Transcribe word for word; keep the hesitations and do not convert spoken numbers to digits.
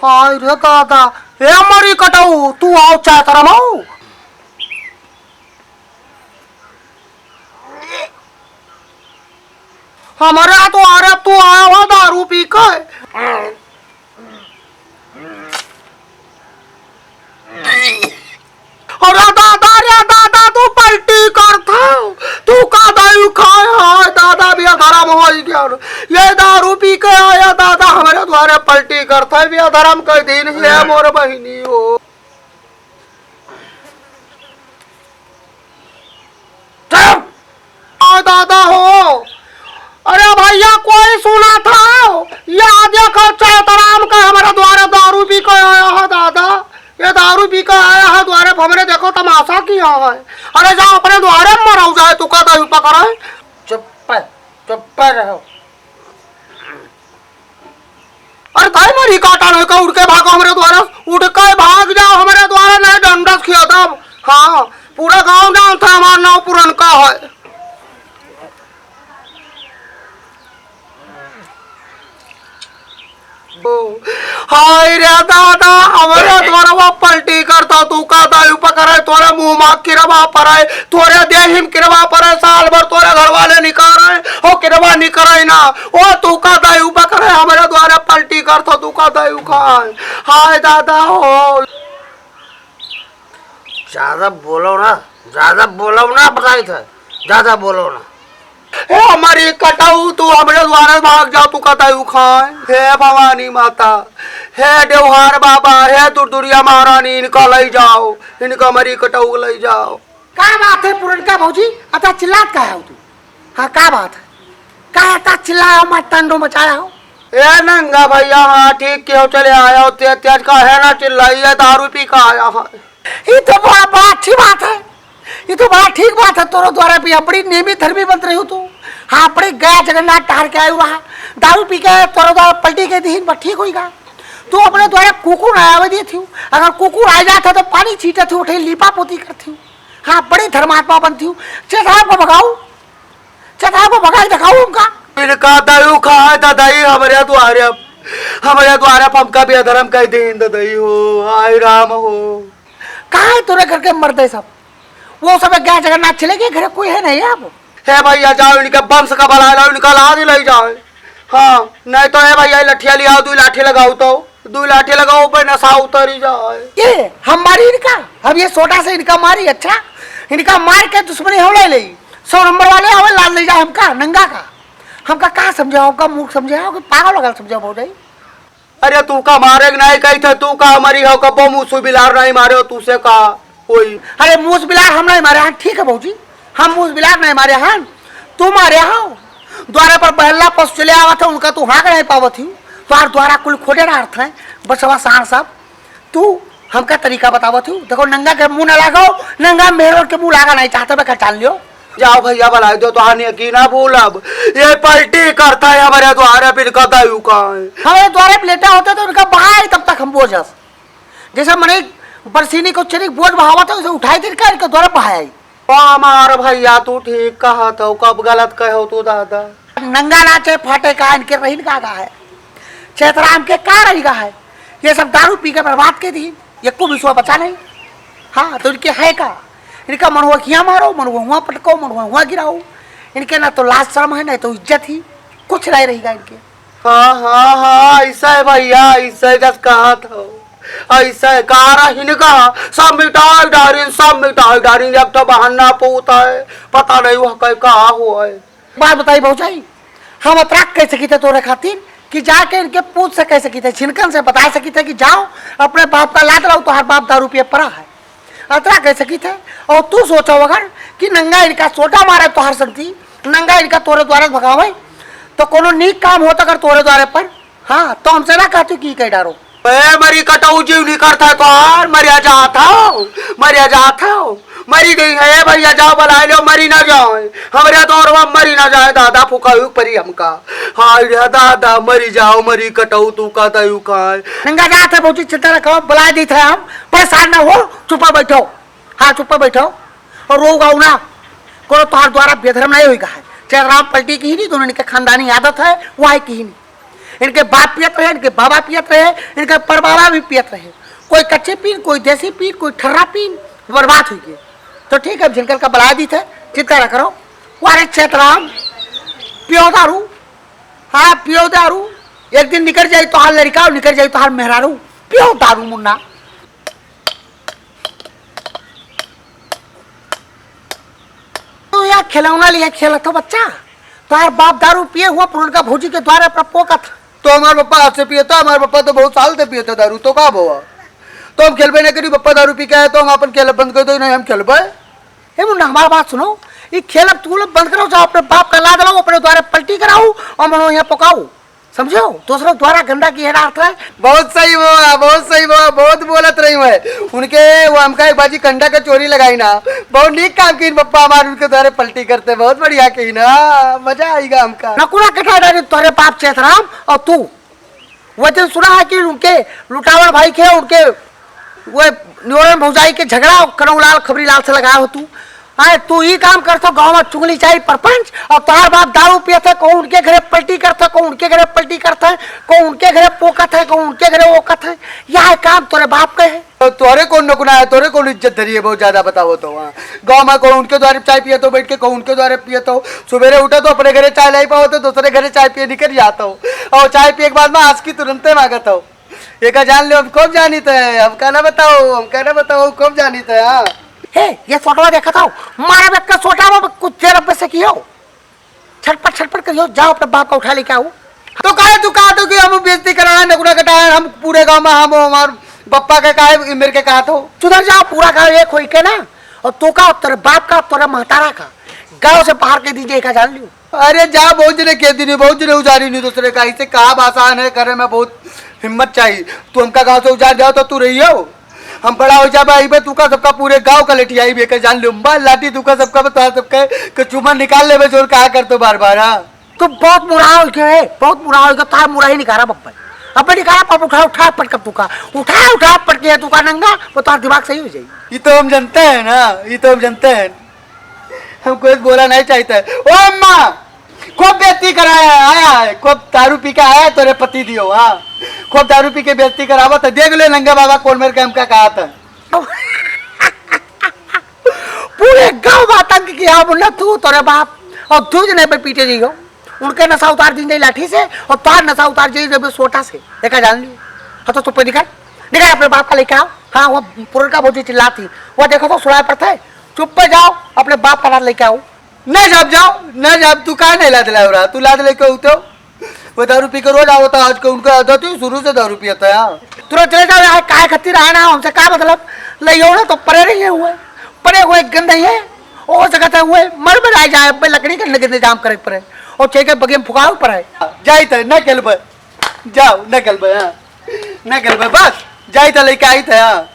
आय रे दादा, ए मरी कटऊ, तू आव चैतराम आव। हमरे द्वारे तू आया हो दारू पी के। अरे दादा, अरे दादा, तू पलटी करत हो, तू का दारू खाए है दादा, बेधरम होइ गया। ये दारू पी के आया दादा, हमरे द्वारे पलटी करत है, बेधरम कइ दीन है मोर बहिनी हो। चुप! आ दादा हो, अरे भइया कोई सुनत हो, या देखो चैतराम का हमरे द्वारे दारू पी के आया है दादा, ये दारू पी के आया है द्वारे, हमरे देखो तमाशा किया है। अरे जाओ अपने द्वारे मरउ जाए, तू का दारू पकड़े। चुप, चुप रहो। अरे ताई मरी काटा नहीं का, उठ के भागो हमरे द्वारे, उठ के भाग जाओ हमरे द्वारे, नहीं डंडस खिया तब। हाँ, पूरा गाँव जानत है हमार नाव पुरनका है। ओ, हाय रे दादा, हमरे द्वारवा पलटी करत हो, तू का दारू पकड़े, तोरे मुँह मा किरवा पड़े, तोरे देहिम किरवा पड़े, साल भर तोरे घर वाले निकारे, ओ किरवा निकरे ना, ओ तू का दारू पकड़े, हमरे द्वारे पलटी करत हो, तू का दारू खाए, हाय दादा हो। ज्यादा बोलो ना, ज्यादा बोलो ना, बताई था, ज्यादा बोलो ना। हे मरी कटऊ, तू हमरे द्वारे भाग जाओ, तू का दारू खाए। हे भवानी माता, हे देवहार बाबा, हे दुरदुरिया महारानी, इनका लइ जाओ, इनका मरी कटऊ लइ जाओ। का बात है पुरनका भौजी, अता चिल्लात काहे हो तू? हाँ, का बात है? काहे अता चिल्लाया हो, मार टंडो मचाया हो? ए नंगा भइया, हाँ ठीक किहो, चले आया हो, ते-, तेज काहे ना चिल्लाई है, दारू पी के आया है। ई तो बड़ा, बड़ा अच्छी बात है, ई तो बड़ा ठीक बात है, तोरो द्वारे भी बड़ी नेमी धर्मी बनत रही हो तू। हाँ, बड़ी गया जगन्नाथ टहर के आयु रहा, दारू पी के तोरो द्वारे पलटी के दीहिन, बस ठीक होइगा। तू अपने द्वारे कुकुर ना आवे देत हो, अगर कुकुर आ जात है तो पानी छीटत हो, उठे लीपा पोती करत हो। हाँ, बड़ी धर्मात्मा बनत हो। चेतराम को भगाओ, चेतराम को भगाई दिखाओ हमका। इनका दारू खाए दादा, ई हमरे द्वारे, हमरे द्वारे हमका बेधरम कइ दीन दादा, ई हो, हाय राम हो। कहाँ है तोरे घर के मर्दे सब? वो सब गया जगन्नाथ चले गए, घरे कोई है नहीं अब। हे भइया, जाओ इनके वंश का बुलाए लाओ, इनका लाद लइ जाओ। हाँ, नहीं तो हे भइया, लठिया लियाओ, दुइ लाठी लगाओ तो, दुइ लाठी लगाओ, पे नशा उतरी जाए। ये हम मारी इनका, हम ये सोटा से इनका मारी, अच्छा, इनका मार के दुश्मनी हम लइ लेई। सौ नंबर वाले आवे, लाद लइ जाए हमका, नंगा का। हमका का समझाओ, हमका मूर्ख समझाओ कि पागल वगैरह समझाओ भौजाई? अरे तू का मारे के नहीं कही थे, तू का मरी हो, कबो मूस बिलार नहीं मारे हो, तू से का होई? अरे मूस बिलार हम नहीं मारे हन, ठीक है भौजी, हम मूस बिलार नहीं मारे हन, तू मारे हो। द्वारे पर बहला पशु चले आवत है, उनका तू हाँक नहीं पावत ही, तोहार द्वारा कुल खोटे रहत है, बचवा सार सब। तू हमका तरीका बतावत हूँ, देखो नंगा के मुँह ना लगाओ, नंगा मेहरर के मुँह लागा नहीं चाहता, मैं पहचान लियो। जाओ भइया, बुलाए दो, तोहार नेकी ना भूलब। ये पलटी करत है हमरे द्वारे, बिन का दारू का है। हमरे द्वारे पे लेटा होते तो उनका बहाई तब तक हम बोझस। जैसे मने बरसीनी को चनिक बोझ बहावत है, उसे उठाई दे कर इनके द्वारे बहाई। ओ हमार भइया, तू ठीक कहत हो, कब गलत कहो तू दादा। नंगा नाचे फाटे का, इनके रहीन का गा है, चैतराम के का रही गा है, ये सब दारू पी के बर्बाद के दी, ये को विश्वा बचा नहीं। हाँ, तो इनके है का, इनका मन हुआ हियाँ मारो, मन हुआ हुआँ पटको, मन हुआ हुआँ गिराओ, इनके ना तो लाज शर्म है, ना तो इज्जत ही, कुछ नहीं रहेगा इनके। हाँ, हाँ, हाँ, ऐसा है भइया, ऐसा है जस कहत हो, ऐसा है, का रहीन का, सब मिटाई डारिन, सब मिटाई डारिन, अब तो बहाना पूत है, पता नहीं वह कहीं का हुआ है। बात बताई भौजाई, हम अतरा कह सकी थे तोरे खातिर कि जाके इनके पूत से कह सकी थे, छिनकन से बता सकी थे कि जाओ अपने बाप का लाद लाओ, तोहार बाप दारू पिए पड़ा है। अतरा कह सकी थे। और तू सोचो अगर कि नंगा इनका सोटा मारे तोहार संती, नंगा इनका तोरे द्वारे भगावे, तो कोनो नीक काम होता अगर तोरे द्वारे पर, हाँ, तो हमसे ना कहती कि कह डारो। ए, मरी कटऊ जीव निकरत है तोहार, मरिया जात हो, मरिया जात हो, मरी गई है। ए भइया, जाओ बुलाए लो, मरी ना जाए, हमरे दौरवा मरी ना जाए, दादा फुकाऊ परी हमका। हाय रे दादा, मरी जाओ, मरी कटऊ, तू का दयू खाए। नंगा जात है भौजी, चिंता ना करो, बुलाए दी थे हम, परेशान ना हो, चुपा बैठो, हाँ चुपा बैठो, और रो गाओ ना, कोनो तोहार द्वारा बेधर्म नहीं होई गा है, चेतराम पलटी की ही नहीं, दोनों के खानदानी आदत है, वह की ही नहीं। इनके बाप पियत रहे, इनके बाबा पियत रहे, इनके परबाबा भी पियत रहे। कोई कच्चे पीन, कोई देसी पीन, कोई ठर्रा पीन, बर्बाद हुई गए। तो ठीक है, अब जिनकर का बला दी थे, चिंता ना करो। वारे चेतराम, पियो दारू, हाँ, पियो दारू। एक दिन निकल जाई तोहार लड़िका, निकल जाई तोहार मेहरारू। पियो दारू मुन्ना। तू या खिलौना लिए खेलत हो बच्चा? तोहार बाप दारू पिए हुआ पुरनका भौजी के द्वारे पर पोकत। तो हमार पप्पा आज से पिए था, हमार पप्पा तो बहुत साल से पिए थे दारू, तो का भवा? तो हम खेलबे नहीं करी, पप्पा दारू पी के आए तो हम अपन खेलब बंद कर दो, नहीं हम खेलबे। ए मुन्ना, हमार बात सुनो, ई खेलब तू लोग बंद करो, जाओ अपने बाप का लाद लाओ, अपने द्वारे पलटी कराओ और मनो यहाँ पकाओ, समझो? दूसरे द्वारा गंदा की हेरा अर्थ है। बहुत सही हुआ, बहुत सही हुआ, बहुत बोलत रही मैं। उनके वो हमका एक बाजी कंडा का चोरी लगाई ना, बहुत नीक काम की पप्पा हमारे उनके द्वारे पलटी करते, बहुत बढ़िया की ना, मजा आएगा हमका। नकुड़ा कटा डाली तोरे बाप चेतराम और तू। वो दिन सुना है कि उनके लुटावन भाई के, उनके वो न्योरन भौजाई के झगड़ा कनऊ लाल खबरी लाल से लगाए हो तू। आए, तू ई काम करत हो गाँव में चुगली चाही परपंच, और तोहार बाप दारू पियत है, कहूँ उनके घरे पलटी करत है, कहूँ उनके घरे पलटी करत है, कहूँ उनके घरे पोकत है, कहूँ उनके घरे ओकत है। यह काम तोरे बाप के है। तो तोरे कौन नकुना है, तोरे कौन इज्जत धरी है, बहुत ज्यादा बताओ तो। हाँ, गाँव में कहूँ उनके द्वारे चाय पियत हो बैठ के, कहूँ उनके द्वारे पियत हो। सुबेरे उठे तो अपने घरे चाय लाई पाओ तो दूसरे घरे चाय पिए निकल जात हो, और चाय पिए के बाद में आज की तुरंते मांगत हो। एका जान ले, हम खूब जानित है, हमका ना बताओ, हमका ना बताओ, खूब जानित है। हाँ। हे, ये फोटो देखत हो, मारे बेक के सोटा में कुछ देर अब से कियो। छटपट, छटपट करियो, जाओ अपने बाप का उठा लेके आओ। तो काहे तू कहा तो कि हम बेइज्जती करा है, नकुड़ा कटा है, हम पूरे गाँव में हम हमार बप्पा के काहे मेरे के कहा तो? सुधर जाओ, पूरा गाँव एक होई के ना, और तो का, तोरे बाप का, तोरे महतारा का, गाँव से बाहर के दीजिए, का जान लियो। अरे जा, बहुत जने कह दीनी, बहुत जने उजारी नी दूसरे का, इसे काम आसान है करे में, बहुत हिम्मत चाहिए। तू हमका गाँव से उजार जाओ तो तू रहियो, हम बड़ा हो जाबे, अइबे तू का सबका पूरे गाँव का लेटी आइबे, के जान लियो, मार लाठी तू का सबका बता, सबका के चुमा निकाल लेबे, जोर कहा कर तो बार बार। हाँ, तू बहुत बुरा हो गया है, बहुत बुरा हो गया, तार मुरा ही निकाला बप्पा। अब निकाला पाप, उठा, उठा पटक तू का, उठा, उठा पटके तू का नंगा, वो तार दिमाग सही हो जाई। ये तो हम जानते हैं ना, ये तो हम जानते हैं। हमको एक बोला नहीं चाहता है। ओ अम्मा, खूब बेइज्जती कराया है, आया है, खूब दारू पी के आया है, तोरे पति दियो, हाँ। खूब दारू पी के बेइज्जती करावा तो देख ले नंगे बाबा कौन मेरे के हमका कहा था। पूरे गांव में आतंक किया मुन्ना, तू, तोरे बाप और दू जने पे पीटे जी हो। उनके नशा उतार दी जाई लाठी से और तोहार नशा उतार दी जाई सोटा से। देखा जान लियो। हाँ तो तू पे निकल, निकल अपने बाप का लेके आओ। हाँ, वो पुरनका भौजी चिल्लाती, वो देखो तो सुनाई पड़ता है। चुप्पे जाओ, अपने बाप का लाद लेके आओ। नहीं जाब, जाओ, नहीं जाब, तू काहे नहीं लाद लाओ रहा? तू लाद लेके आओ तो। वो दारू पी के रोज आवता, आज के उनका आदत है, शुरू से दारू पियता है। तुरंत चले जाओ यहाँ, काहे खातिर आए ना, हमसे का मतलब? ले आओ ना तो परे रहिए हुए, परे हुए गंदे है, ओ जगह है हुए, मर मर आ जाए, अब लकड़ी के लगे इंतजाम करे पड़े, और छह के बगे में फुकाओ पड़े। जाइत है, न खेलबे, जाओ, न खेलबे, हाँ, न खेलबे, बस, जाइत है, लेके आइत है, हाँ।